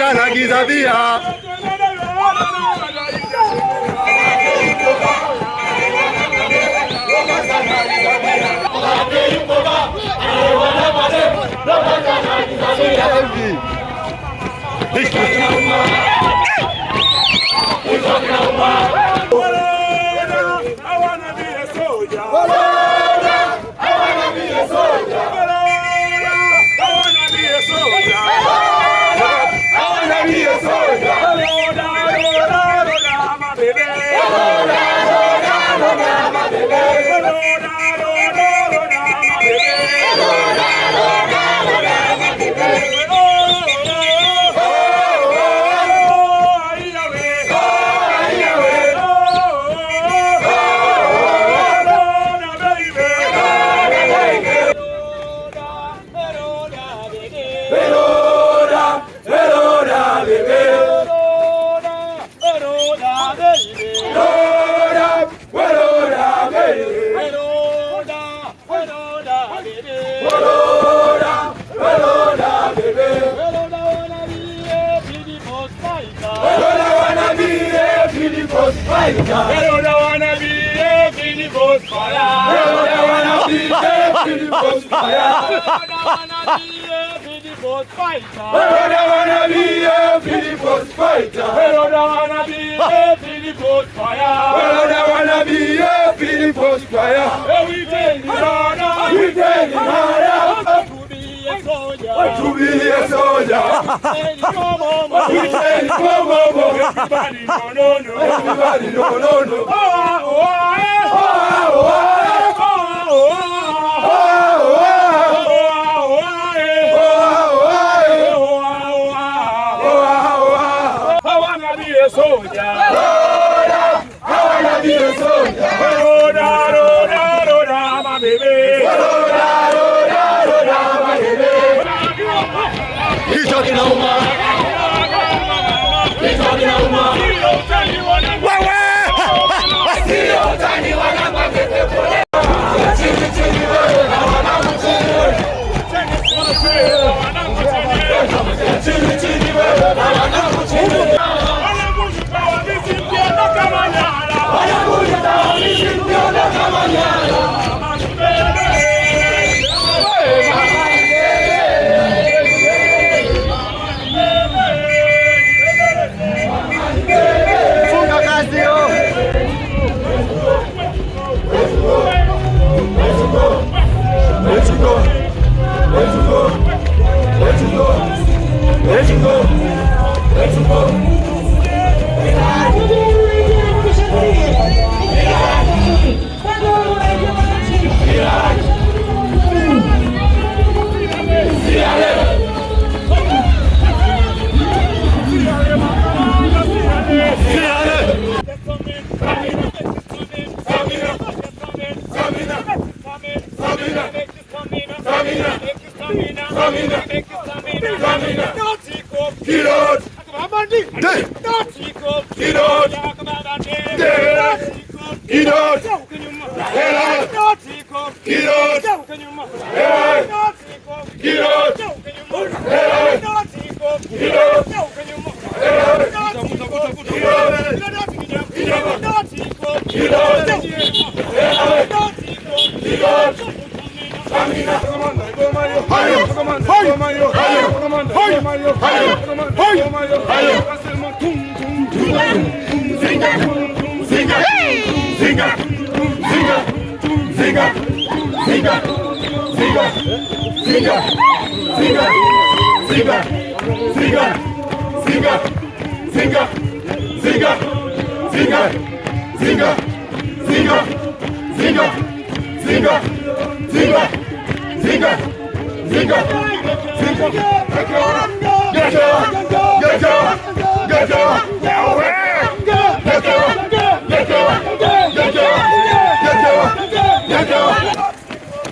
Anagizabia. I wanna be a soldier. I wanna be a soldier. I wanna be a soldier. I wanna be a soldier. Roda, roda, roda, my baby. Roda, roda, roda, my baby. Roda, roda, roda, my baby. Roda, roda, roda, my baby. Oh, oh, oh, oh, oh, oh, oh, oh, baby. Roda, roda, baby. Roda, baby. Roda, roda, baby. Roda, roda, baby. Roda, roda, baby. Roda wanna be a beautiful fighter. Roda wanna be a beautiful fighter. Roda wanna be a beautiful fire. Roda wanna be a beautiful fire. Roda wanna be a beautiful fighter. Roda wanna be a beautiful fighter. Roda wanna be a beautiful fire. Roda wanna be a beautiful fire. We take the order. We take the order. To be a soldier. To be a soldier. We say go go go. Everybody no no no. Everybody no no no. Oh oh eh. Oh oh Oh oh. oh oh Oh oh eh. oh Oh oh oh oh. oh. I wanna be a soldier. Roda, I wanna be a soldier. Roda, roda, roda, my baby. Roda, roda, roda, my baby. Kichwa kinauma, kichwa kinauma. Wewe sio utani wanangu pole. Chini chini wewe na wanangu chini. Chini chini wewe na wanangu chini. Wanakuja tawamisi mkiona kama nyara. Funga kazi yo. Let's go. Let's go. Let's go. Let's go. Let's go. Let's go.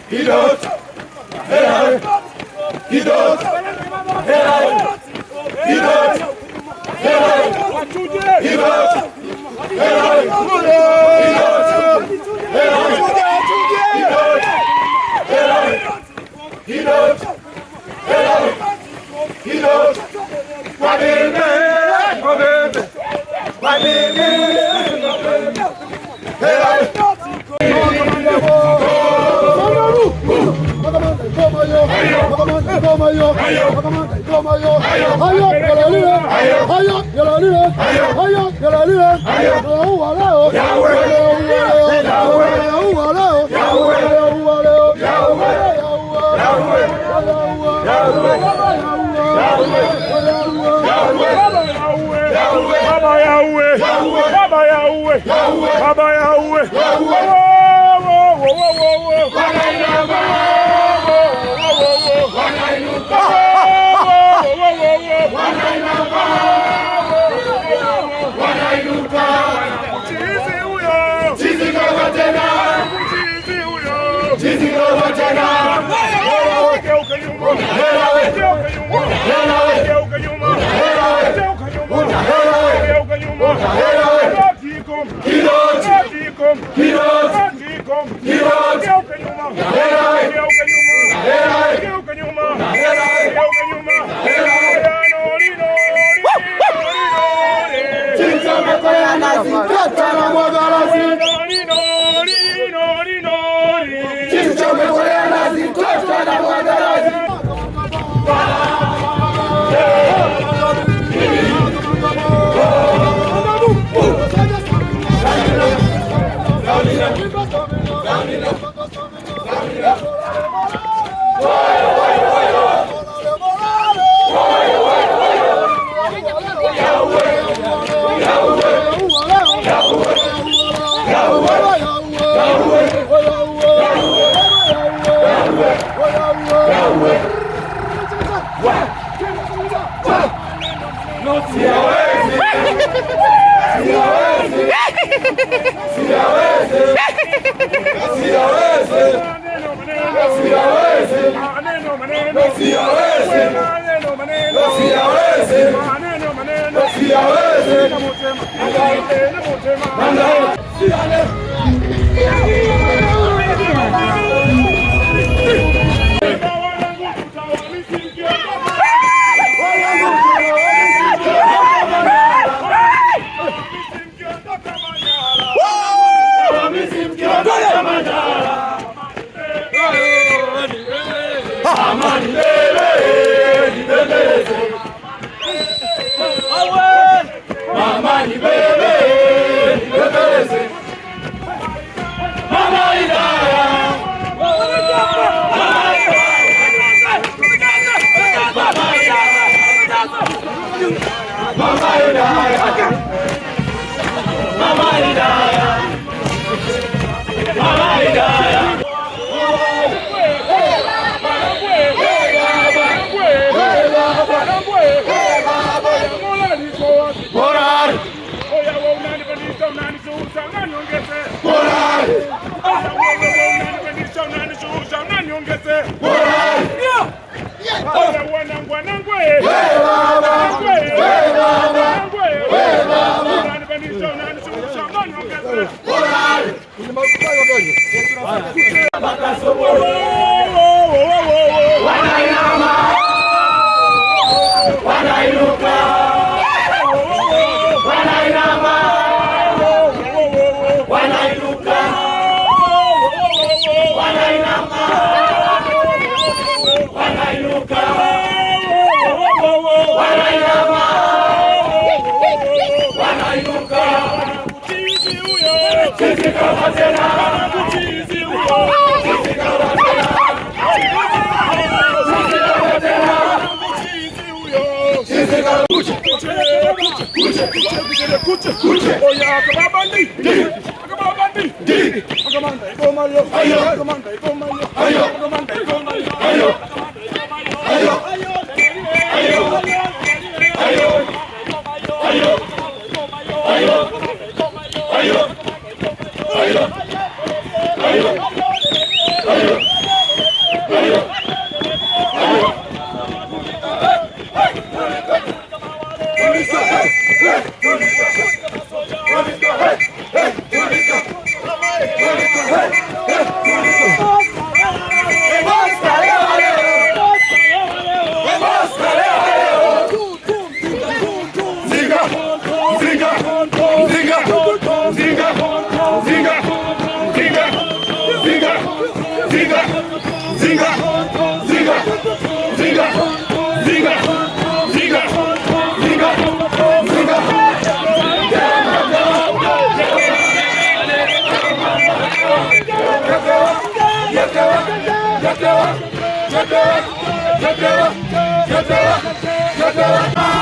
Kirot. Kirot. Kirot. Kirot. Kirot. Hey! Jatara, Jatara, Jatara.